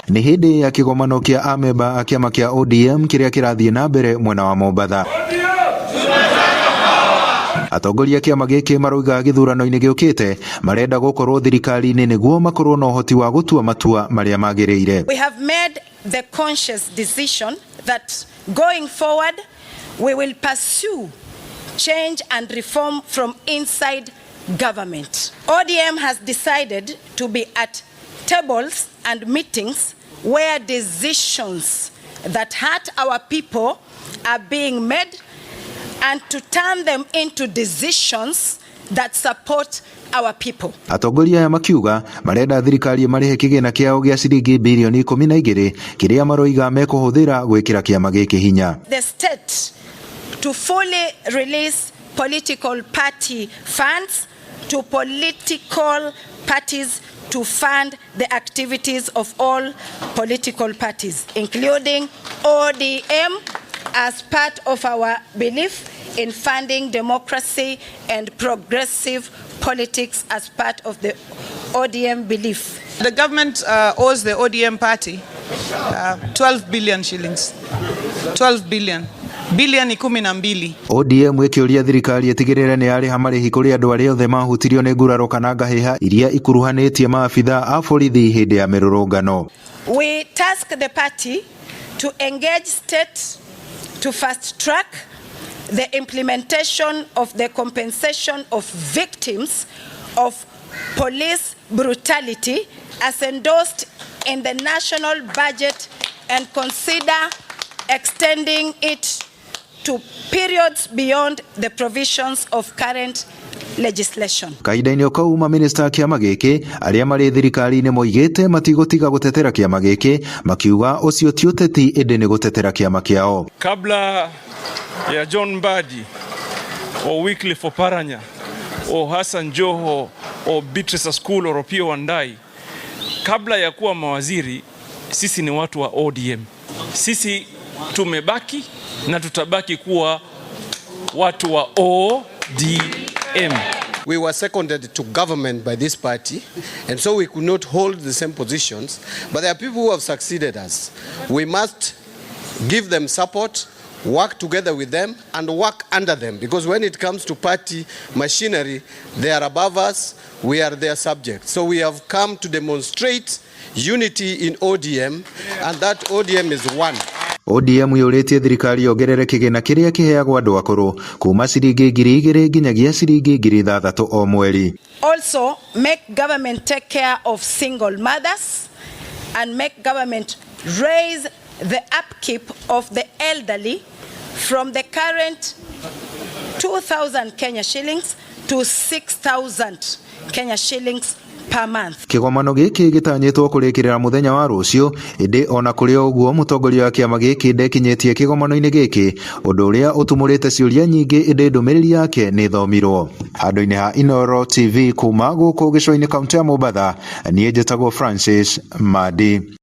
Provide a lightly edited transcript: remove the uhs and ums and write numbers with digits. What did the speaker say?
Nĩ hĩndĩ ya kĩgomano kĩa amemba a kĩama kĩa ODM kĩrĩa kĩrathiĩ na mbere mwena wa Mombatha. Atongoria a kĩama gĩkĩ marauga gĩthurano-inĩ gĩũkĩte marenda gũkorwo thirikari-inĩ nĩguo makorwo na ũhoti wa gũtua matua marĩa magĩrĩire. We have made the conscious decision that going forward we will pursue change and reform from inside government. ODM has decided to be at tables and meetings where decisions that hurt our people are being made and to turn them into decisions that support our people. Atongoria aya makiuga marenda thirikari ĩmarĩhe kĩgĩna kĩao gĩa ciringi birioni 12 kĩrĩa maroiga mekũhũthĩra gwĩkĩra kĩama gĩkĩ hinya. The state to fully release political party funds to political parties to fund the activities of all political parties, including ODM, as part of our belief in funding democracy and progressive politics as part of the ODM belief. The government owes the ODM party 12 billion shillings. 12 billion. Bilioni 12. ODM ĩkĩũria thirikari ĩtigĩrĩre nĩ yarĩha marĩhi kũrĩ andũ arĩa othe mahutirio nĩ nguraro kana ngahĩha iria ikuruhanĩtie maabitha a borithi hĩndĩ ya mĩrũrũngano. We task the party to engage state to fast track the implementation of the compensation of victims of police brutality as endorsed in the national budget and consider extending it to periods beyond the provisions of current legislation. Kahinda-inĩ o kau mamĩnĩsta a kĩama gĩkĩ arĩa marĩ thirikari-inĩ moigĩte matigũtiga gũtetera kĩama gĩkĩ, makiuga ũcio ti ũteti ĩndĩ nĩ gũtetera kĩama kĩao. Kabla ya John Mbadi o Wycliffe Oparanya o Hassan Joho o Beatrice Askul o Opiyo Wandayi, kabla ya kuwa mawaziri, sisi ni watu wa ODM. Sisi tumebaki na tutabaki kuwa watu wa ODM. We were seconded to government by this party, and so we could not hold the same positions. But there are people who have succeeded us. We must give them support, work together with them, and work under them. Because when it comes to party machinery, they are above us, we are their subjects. So we have come to demonstrate unity in ODM, and that ODM is one. ODM yũrĩtie thirikari yongerere kĩgĩna kĩrĩa kĩheagwo andũ akũrũ kuma ciringi 2000 nginyagia ciringi 6000 o mweri. Also, make government take care of single mothers and make government raise the upkeep of the elderly from the current 2,000 Kenya shillings to 6,000 Kenya shillings per month. Kĩgomano gĩkĩ gĩtanyĩtwo kũrĩkĩrĩra mũthenya wa rũciũ, ĩndĩ ona kũrĩ o ũguo mũtongoria wa kĩama gĩkĩ ndekinyĩtie kĩgomano-inĩ gĩkĩ, ũndũ ũrĩa ũtumũrĩte ciũria nyingĩ, ĩndĩ ndũmĩrĩri yake nĩ ĩthomirwo. Handũ-inĩ ha Inooro TV kuma gũkũ gĩcũa-inĩ kaũntĩ ya Mombatha, niĩ njĩtagwo Francis Madi.